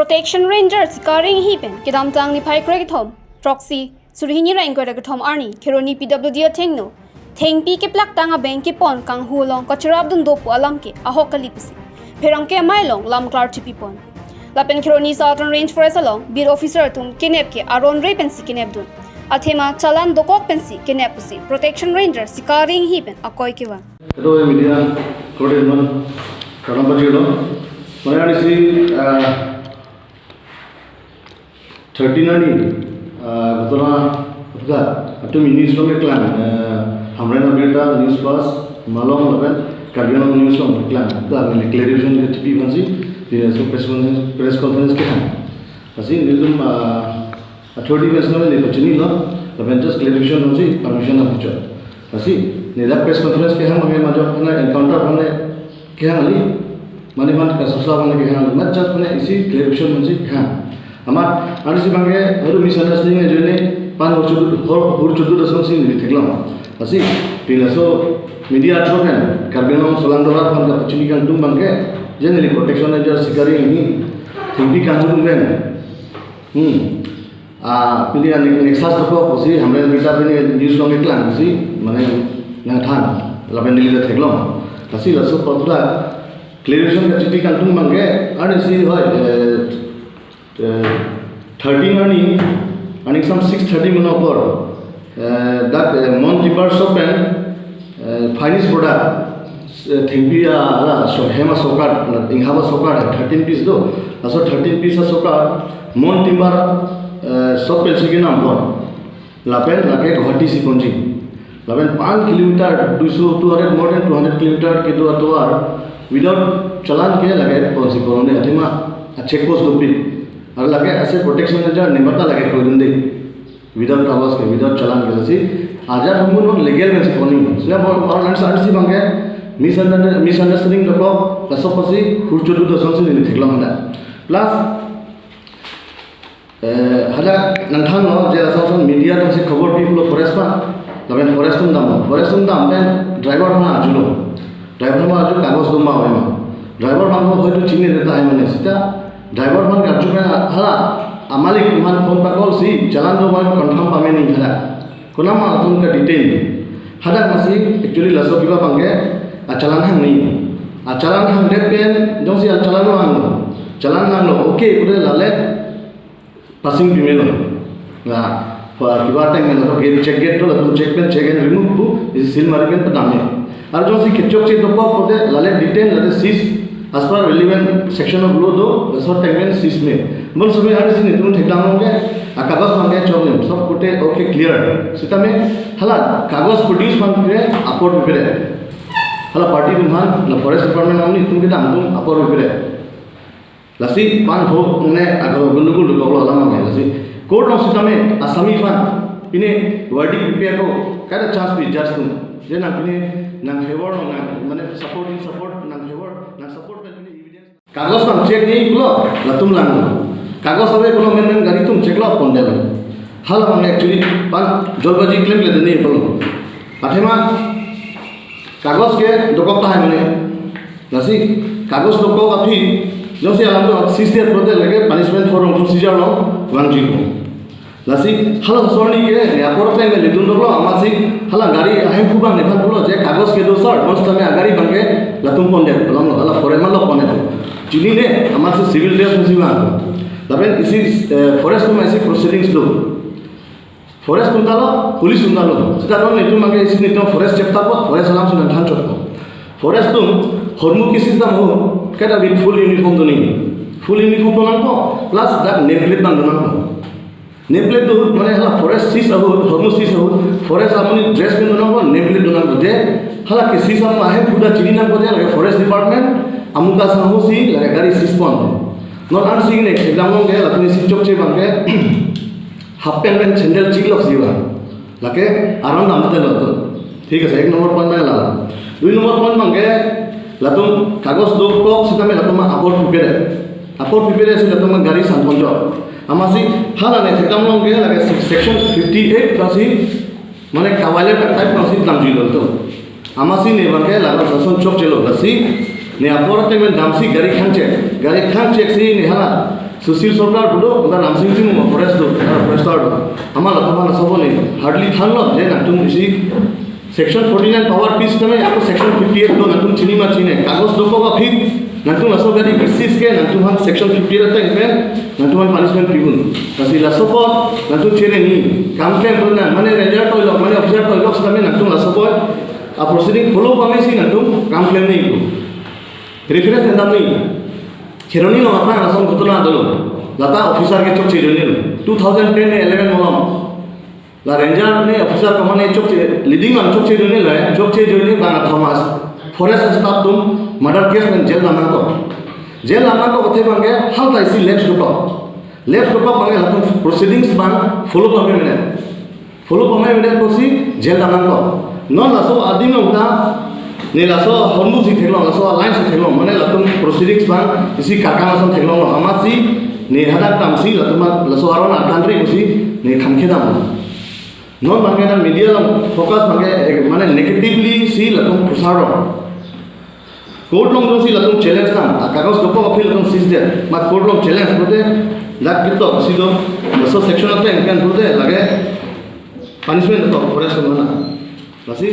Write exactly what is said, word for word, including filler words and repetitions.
Protection Ranger Sikari Enghi pen kedamtang niphai krekethom, throksi, suri hini ra ingkoi ra kethom arni Kheroni P W D athengno thengpi keplak tang abeng kepon kanghu along kacherapdun do pu alam ke ahok kali pusi pherangke amei along lam klarchipipon. Lapen Kheroni Southern Range Forest along beat officer atum kenep ke aron re pensi kenepdun. Athema challan dokok pensi kenep pusi Protection Ranger Sikari Enghi pen akoi kevan. Hello, media, kote man, kanam pajirlo. Mane arnisi, ah, thirteen arni, ah, ghotona aphuthak atum news along keklang, ah, Hamren Abirta, News Fast, Malong lapen Karbi Anglong News along keklang. Keklang neli clarification kechipi aphansi, pini laso press conference, press conference kehang. Lasi nelitum, ah, authority pensi neli pachinilo, lapen just clarification aphansi permission nangpuchot. Lasi neli dak press conference kehang abang majok aphan encounter aphan kehang kali, mane aphan kasosa aphan kehang kali, not just aphan isi clarification aphansi kehang. Amat arnisi abangke baru misunderstanding ajoine pan hur chodu, hur, hur chodu dasong si neli theklong. Lasi pini laso media through pen Karbi Anglong Solang Dolar aphan kapachini kangtung abangke, je neli Protection Ranger Sikari Enghi thengpi kanghu atum pen, hmm, ah, pini ani nexus dokok pusi Hamren Abirta pini news along keklang pusi mane nangthan, lapen neli ta theklong. Lasi laso aphuthak clarification kachipi kangtung abangke, arnisi hoi, eh, eh, thirteen arni, arni sam six thirty mano apor, eh, dak, eh, Mon Timber Shop pen, eh, finished product, eh, thengpi a, ala, so, hem asokar, ingha asokar, thirteen piece do, laso thirteen piece asokar, Mon Timber, eh, Shop pensi kenam apor. Lapen lake Guwahati si ponji. Lapen pan kilometer, duiso, two hundred, more than two hundred kilometer kedo atovar without challan ke lake ponsi ponji, athema a check post dopik. Ar lake ase Protection Ranger nemata lake kroidunde. Without kagos ke, without challan ke, lasi ajat humun non legal pensi ponji. So ya, bor, bor, arnisi abangke misunder-, misunderstanding dokok, laso apotsi hur chodu dasong si neli theklong hana. Plus, eh, hadak nangthanlo je lason lason media atumsi khobor pipulo forest aphan, lapen forest atum damlo, forest atum dam pen driver aphan arjulo, driver aphan arju kagos do ma ave ma, driver abang hoito chinine tahai mane, seta driver aphan karju pen hala amalik atum aphan phone pa-call si challan do ma confirm pame nangji hadak. Konat ma atum ka-detain. Hadak masi actually laso kiba abangke achallan hangni. Achallan hangdet pen jongsi achallan hanglo, challan hanglo, okay pure lale passing pimelo. Na, pa kiba ateng lo gate, check gate do, latum check pen, check and remove pu, isi seal mari pen padam me. Ar jongsi kechokche dokok pulote lale detain, lale seize, as per relevant section of law do, laso ateng pen seize me. Bonsomoi arnisi netum thekdam longke, a kagos abangke choklim, sob kote okay, clear. Sitame hala kagos produce abangke apor pipere. Hala party atum aphan, la forest department along netum kedam atum apor pipere. Lasi pan ho mane ago gundugul dokoklo alam abangke, lasi court along sitame asami aphan pine verdict pipe ako, kada chance pi judge atum. Je nang pine nang favor lo, nang mane support, in support, nang favor, nang support pen pine evidence. Kagos abang check ni pulo, latum langlo. Kagos ave pulo, men men gari atum check lo, pondetlo. Hala abang actually pan jolbaji klem le deni pulo. Athema kagos ke dokok tahai mane. Lasi kagos dokok aphi, jongsi alam do seize pulote lake punishment for wrongful seizure along vangji ko. Lasi hala ason arni ke ne apor pen ledun doklo, amatsi hala gari ahemphu abang nephan pulo je kagos kedo sir, bonsitame agari abangke latum pondet, pulo hala forest malok pondet. Chinine, amatsi civil case mesi vang. Lapen isi, eh, forest atum isi proceedings do. Forest atum ta lo, police atum ta lo. Seta non netum abangke isi netum forest chapter apot, forest alam si nangthan chotpo. Forest atum, hormu ke seize dam ho, kada with full uniform do nangji. Full uniform do nangpo, plus dak name plate abang do nangpo. Name plate do, mane hala forest seize ahut, hormu seize ahut, forest amonit dress pen do nangpo, name plate do nangpo je, hala ke seize amonit ahemphu ta chini nangpo je, lake forest department, amuka sangho si, lake gari seize pon. Non arnisi ne thekdam longke, latum isi chokche abangke, half pant pen sandal chiklo si abang. Lake aron dam te lo to. Thik ase, ek number point abang la. Dui number point abangke, latum kagos dokok sitame latum apor pipere. Apor pipere si latum gari santhon jo. Amatsi hala ne thekdam longke lake section fifty-eight pensi mane kavaile type pensi damjilo to. Amatsi ne abangke ladak lason chokchelo, lasi ne apor ateng pen damsi gari khang check. Gari khang check si ne hala Sushil Sarkar do, na Ramsing Timung forest do, na forester do. Amat latum aphan laso apotsi hardly thanlo, je nangtum isi section forty-nine power piece tame, ako section fifty-eight do, nangtum chini ma chine. Kagos dokok aphi nangtum laso gari bisis ke nangtum aphan section fifty-eight ateng pen nangtum aphan punishment pi un. Lasi laso apot nangtum chere ni, kam klem pon na, mane ranger toilok, mane officer toilok setame nangtum laso apot a proceeding follow pamesi nangtum kam klem ni ko. Reference endam ni. Kheroni along aphrang lason ghotona dolo. Lata officer ke chokche ajoine lo. Two thousand ten ne eleven malom. La ranger ne officer ko mane chokche, leading man chokche ajoine lo, chokche ajoine bang Thomas. Forest staff atum murder case pen jail dam nangkok. Jail dam nangkok athe abang ke halta isi lapse dokok. Lapse dokok abang ke latum proceedings abang follow pame mene. Follow pame mene pusi jail dam nangkok. Non laso adim along ta, ne laso hormu si theklong, laso line si theklong, mane latum proceedings abang isi karkang ason theklonglo, amatsi ne hadak damsi latum laso aron arkan ri pusi ne thanke dam. Non abang ke na media along focus abang ke, eh, mane negatively si latum pusar lo. Court along jongsi latum challenge tang, a kagos dokok aphi latum seize det, ma court along challenge pulote, dak ketok si do, laso section ateng pen pulote, lake punishment ketok forest atum aphan. Lasi